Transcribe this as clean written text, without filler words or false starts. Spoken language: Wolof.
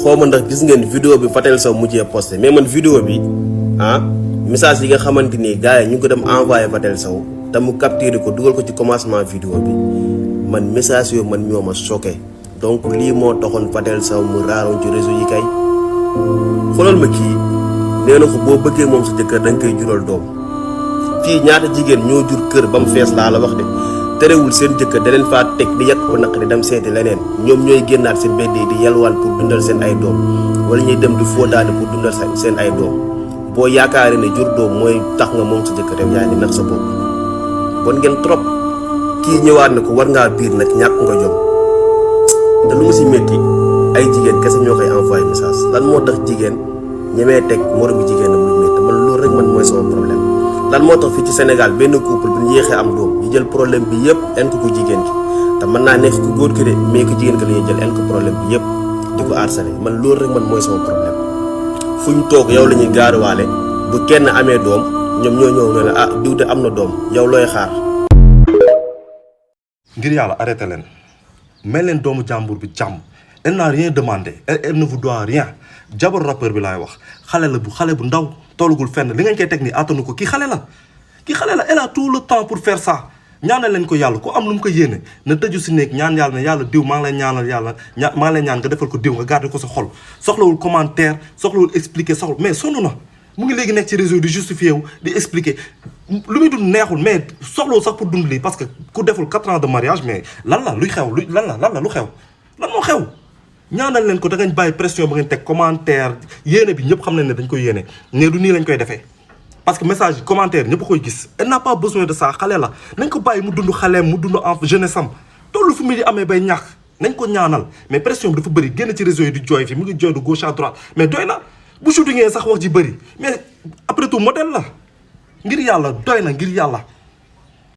xaw ma ndax gis ngeen vidéo bi Fatel Sow mujjee posté mais man vidéo bi message yi nga xamante ni gars yi ñu ngi ko dem envoyé Fatel Sow te mu capturé ko dugal ko ci commencement vidéo bi man message yooyu man ñoo ma choqué donc lii moo taxoon Fatel Sow mu raaroon ci réseau yi kay xoolal ma kii nee na ko boo bëggee moom sa jëkkër da nga koy jural doom fii ñaata jigéen ñoo jur kër ba mu fees laa la wax de terewul seen jëkkër da leen faa teg di yàq ko naq di dem seeti leneen ñoom ñooy génnaat seen mbedd yi di yalwaan pour dundal seen ay doom wala ñuy dem di fóotaane pour dundal seen ay doom boo yaakaaree ne jur doom mooy tax nga moom sa jëkkër rek yaa ngi nax sa bopp bon ngeen trop kii ñëwaat na ko war ngaa biir nag ñàkk nga jom te lu mu si métti ay jigéen kese ñoo koy envoyé message lan moo tax jigéen ñemee teg moromu jigéenam lu métti man loolu rek man mooy sama problème lan moo tax fii ci Sénégal benn couple bu ñu yéexee am doom ñu jël problème bi yëpp en ko jigéen ki te mën naa nekk ku góor ki de mais ku jigéen ki la ñuy jël en ko problème bi yëpp di ko harcelé man loolu rek man mooy sama problème fu ñu toog yow la ñuy gaaruwaale bu kenn amee doom ñoom ñoo ñëw ne la diw de am na doom yow looy xaar. ngir yàlla arrêté leen may leen doomu jàmbur bi jàmm elle n'a rien demandé elle ne vous doit rien jabar rappeur bi laay wax xale bu ndaw tollugul fenn li ngeen koy teg nii attanu ko kii xale la elle a tout le temps pour faire ça ñaanal leen ko yàlla ku am lu mu ko yéene na tëju si néeg ñaan yàlla ne yàlla diw maa ngi lay ñaanal yàlla maa ngi lay ñaan nga defal ko diw nga garder ko sa xol soxlawul commentaire soxlawul expliquer mais sonn na mu ngi léegi nekk ci réseau di justifié wu di expliquer lu muy dund neexul mais soxlawul sax pour dund lii parce que ku deful 4 ans de mariage mais lan la lu xew lan moo xew ñaanal leen ko da ngeen bàyyi pression ba ngeen teg commentaire yéene bi ñëpp xam nañ ne dañ koy yéene ne du nii lañ koy defee parce que message yi commentaire ñëpp koy gis elle n'a pas besoin de ça xale la nañ ko bàyyi mu dund xaleem mu dund en jeunesse am tollu fu mu di amee bay ñàkk nañ ko ñaanal mais pression bi dafa bëri génn ci réseau yi di jooy fi mu ngi jooy de gauche à droite mais doy na bu shootingee sax wax ji bëri mais après tout modèle la ngir yàlla doy na ngir yàlla